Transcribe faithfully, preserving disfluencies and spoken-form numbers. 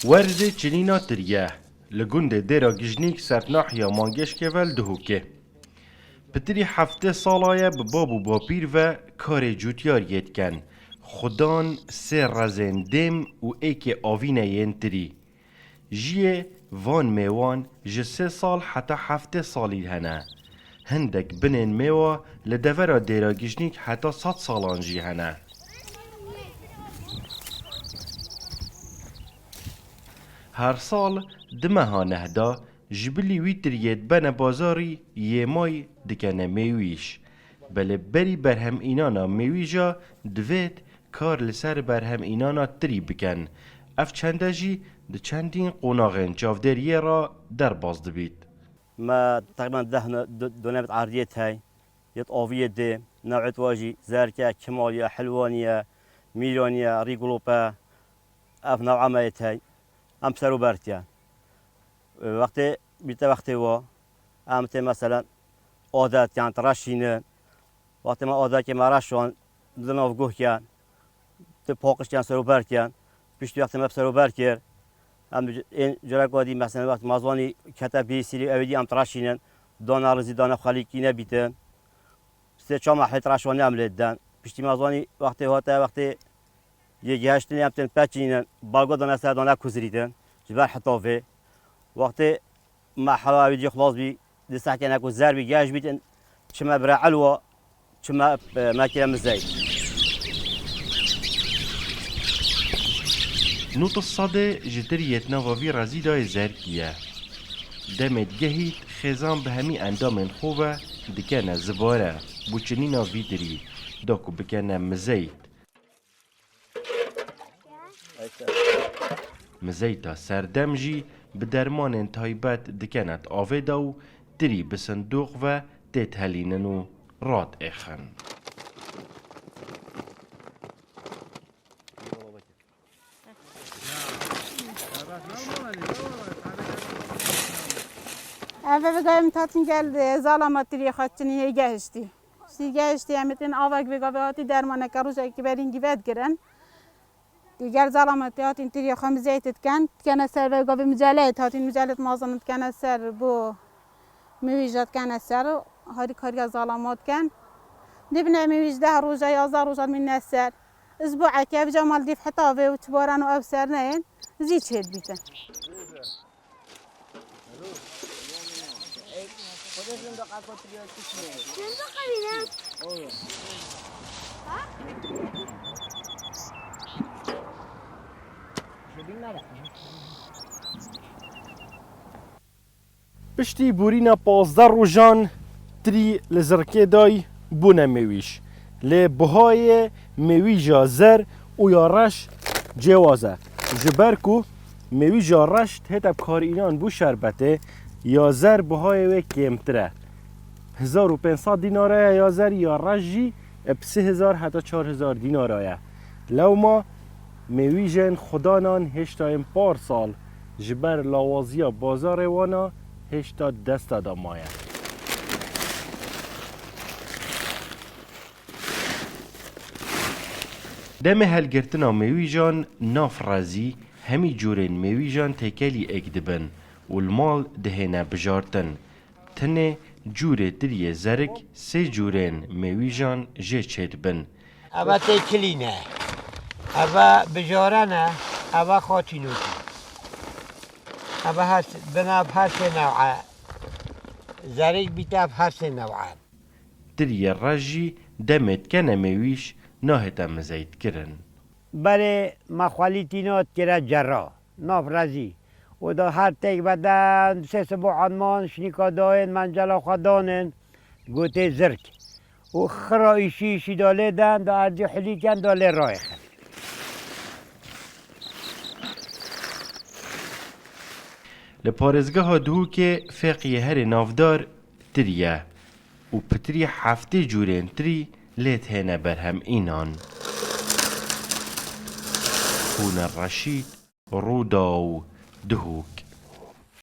Werzê çinîna tirî ye. Li gundê Dêra Gijnîk ser nahiya Mangeşkê ve li Duhokê. Pitirî heftê sala ye bi bab û bapîr ve karê cûtiyariyê dikin. Xudan sê rezên dêm û êkê avîne yên tirî. Jiyê van mêwan ji sê sal heta heftê salî hene. Hindek binên mêwa li devera Dêra Gijnîk heta sed salan jî hene. Her sal di meha neh de ji bilî wî tiriyê dibene bazarî yê may dikene mêwîş. Belê berî berhem înana mêwîja divêt kar li ser berhem înana tirî bikin. Ev çende jî di çendîn qonaxên çavdêriyê re derbas dibît. Me teqrîben deh ne-, do-, done bit erdiyê tey, yet aviyê dê, newet wa jî zerke, kimaliye, hilwaniye, mîraniye, rîgulope, ev new'a me yê tey. Em ser û ber dikin. Wextê bîte wextê wa, em tê meselen adet yan reşînin. Wextê me adekê me reşan, di nav guh ken, tu paqij ken, ser û ber ken. Piştî wextê me bi ser û ber kir, em ên careka dî, meselen, wextê me zanî kete bî sîlî, ew ê dî em direşînin. Dane rizî, dane xwelîkî nebîtin. Sê çar mehlê direşanê em lê diden. Piştî me zanî wextê hate, wextê yê gihiştinê em tên peçînin. Balga dane ser, dane kuzirîtin. Ji ber heta vê. Wextê me hewa wî cî xilas bî, di sehkene ku zer bî, geş bîtin, çime bire elwa, çime, e, me kire mizey. Nût sedê ji tiriyê di nava vî rezî de yê zerkî ye. Demê digehît, xêzan bi hemî endamên xwe ve dikene zibare, bo çinîna vî tirî, da ku bikene mizeyt. Mizeyta serdem jî bi dermanên taybet dikene di avê de û tirî bi sindoq ve tê dihelînin û radiêxin. Em vê gavê min hatin gel, e, zalama tiriyê xwe çinî yê gehiştî. Piştî gehiştî em ê tên avek vê gavê hatî dermaneke rojekî berîngî vedigirin. Digel zalamat hatin tiriyê xwe mizeyt diken, dikene ser ve gavê micelet hatin micelet mazin dikene ser bo mewîja dikene ser, harî kariya zalamat diken. Dibine mewîj deh roja, yazdeh roja mîne ser. Iz bu eke ev camal dîv heta vê û çibaran û ev ser neyên, zî çêt bîtin. Piştî borîna pazdeh rojan tirî li zirkê dayî bûne mêwîj. Lê bihayê mêwîja zer û ya reş cêwaz e. Ji ber ku mêwîja reş dihête bikarînan bo şerbetê, ya zer bihayê wê kêmtir e. Hezar û pênc sed dînara ye ya zer, ya reş jî bi sê hezar heta çar hezar dînara ye. Lewma mêwîjên xudanan hêşta yên par sal ji ber lawaziya bazarê wana hêşta desta de maye. Demê helgirtina mêwîjan nav rezî hemî cûrên mêwîjan têkelî êk dibin û li mal dihêne bijartin. Tenê cûrê tiriyê zerik sê cûrên mêwîjan jê çêdibin. Eve têkilî ne. Eve bijare ne. Eve xatînokî. Eve her, bina ev her sê new'e. Zerik bîte ev her sê new'e. Tiriyê reş jî demê dikene mêwîş nahête mizeytkirin. Berê me xwelîtîna dikire cera, nav rezî. Û da her têk veden, sê sibo anman, şinîka dayên, mencela xwe danên, gotê zirk. Û xira îşî îşî da lê den, da erdî hulîken, da lê rayêxin. Li parêzgeha Duhokê fêqiyê herê navdar tirî ye û pitirî heftê cûrên tirî lê dihêne berhem înan. Hûner Reşîd, Rûdaw, Duhok.